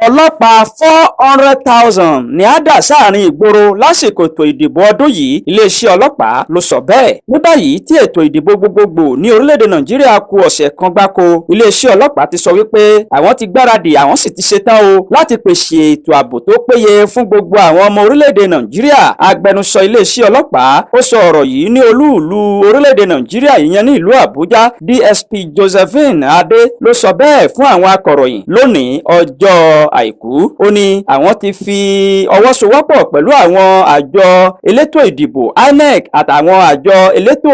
Ọlọ́pàá 400,000 ní á dà sáàrin ìgboro lásìkò ètò ìdìbò ọdún yìí, iléeṣẹ́ ọlọ́pàá ló sọ bẹ́ẹ̀. Ní báyìí tí ètò ìdìbò gbogbogbò ní orílẹ̀-èdè Nàìjíríà kù ọ̀sẹ̀ kan gbáko, iléeṣẹ́ ọlọ́pàá ti sọ wípé àwọn ti gbáradì, àwọn sì ti ṣetán o láti pèsè ètò ààbò tó péye fún gbogbo àwọn ọmọ orílẹ̀-èdè Nàìjíríà. Agbẹnusọ iléeṣẹ́ ọlọ́pàá ó sọ ọ̀rọ̀ yìí ní olúùlú orílẹ̀-èdè Nàìjíríà, ìyẹn ní ìlú Àbújá. DSP Josephine Adé ló sọ bẹ́ẹ̀ fún àwọn akọ̀ròyìn lónìí, ọjọ́ Àìkú. Ó ní àwọn ti fi ọwọ́ sowọ́pọ̀ pẹ̀lú àwọn àjọ elétò ìdìbò INEC àtàwọn àjọ elétò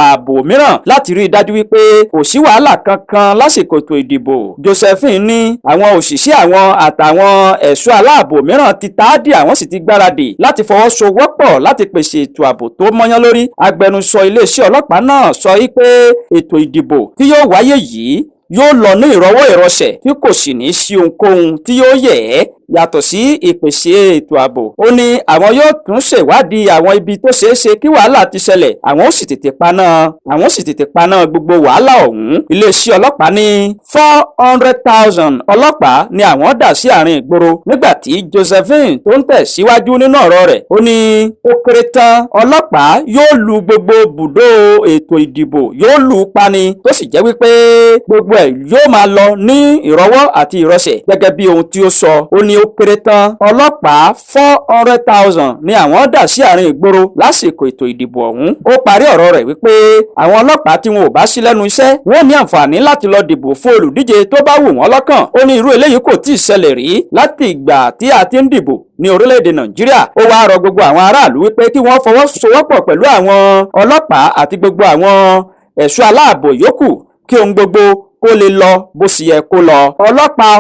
ààbò mìíràn láti rí i dájú wípé kò sí wàhálà kankan lásìkò ètò ìdìbò. Josephine ní àwọn òṣìṣẹ́ àwọn àtàwọn ẹ̀ṣọ́ aláàbò mìíràn ti táàdì, àwọn sì ti gbáradì láti fọwọ́sowọ́pọ̀ láti pèsè ètò ààbò tó mọ́yán lórí. Agbẹnusọ iléeṣẹ́ ọlọ́pàá náà sọ wípé ètò ìdìbò tí yóò wáyé yìí yóò lọ ní ìrọwọ́ ìrọsẹ̀, tí kò sì ní sí ohunkóhun tí yóò yẹ̀ ẹ́. Yàtọ̀ sí ìpèsè ètò ààbò, ó ní àwọn yóò tún ṣèwádìí àwọn ibi tó ṣeé ṣe kí wàhálà ti ṣẹlẹ̀, àwọn ó sì tètè paná gbogbo wàhálà ọ̀hún. Iléeṣẹ́ ọlọ́pàá ní 400,000 ọlọ́pàá ni àwọn dà sí àárín ìgboro. Nígbà tí Josephine tó ń tẹ̀síwájú nínú ọ̀rọ̀ rẹ̀, ó ní ó kéré tán, ọlọ́pàá yóò lu gbogbo bùdó ètò ìdìbò, yóò lù ú pani, tó sì jẹ́ wípé gbogbo ẹ̀ yóò máa lọ ní ìrọwọ́ àti ìrọsẹ̀ gẹ́gẹ́ bí ohun tí ó sọ. Ó ní ó kéré tán, ọlọ́pàá 400,000 ni àwọn dà sí àárín ìgboro lásìkò ètò ìdìbò ọ̀hún. Ó parí ọ̀rọ̀ rẹ̀ wípé àwọn ọlọ́pàá tí wọn ò bá sí lẹ́nu iṣẹ́, wọ́n ní àǹfààní láti lọ dìbò fún olùdíje tó bá wù wọ́n lọ́kàn. Ó ní irú eléyìí kò tí ì ṣẹlẹ̀ rí láti ìgbà tí a ti ń dìbò ní orílẹ̀-èdè Nàìjíríà. Ó wáá rọ gbogbo àwọn aráàlú wípé kí wọ́n fọwọ́sowọ́pọ̀ pẹ̀lú àwọn ọlọ́pàá àti gbogbo àwọn ẹ̀ṣọ́ aláàbò yòókù kí ohun gbogbo kó lè lọ bó sì yẹ kó lọ. Ọlọ́pàá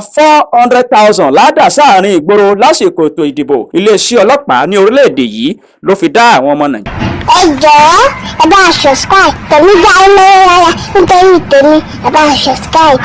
400,000 ládà sáàrin ìgboro lásìkò ètò ìdìbò, iléeṣẹ́ ọlọ́pàá ní orílẹ̀-èdè yìí ló fi dá àwọn ọmọ Nàìjíríà. Ẹ jọ̀ọ́, ẹ bá a subscribe. Tèmi dá yín lọ́wọ́ rárá nítorí tèmi, ẹ bá a subscribe.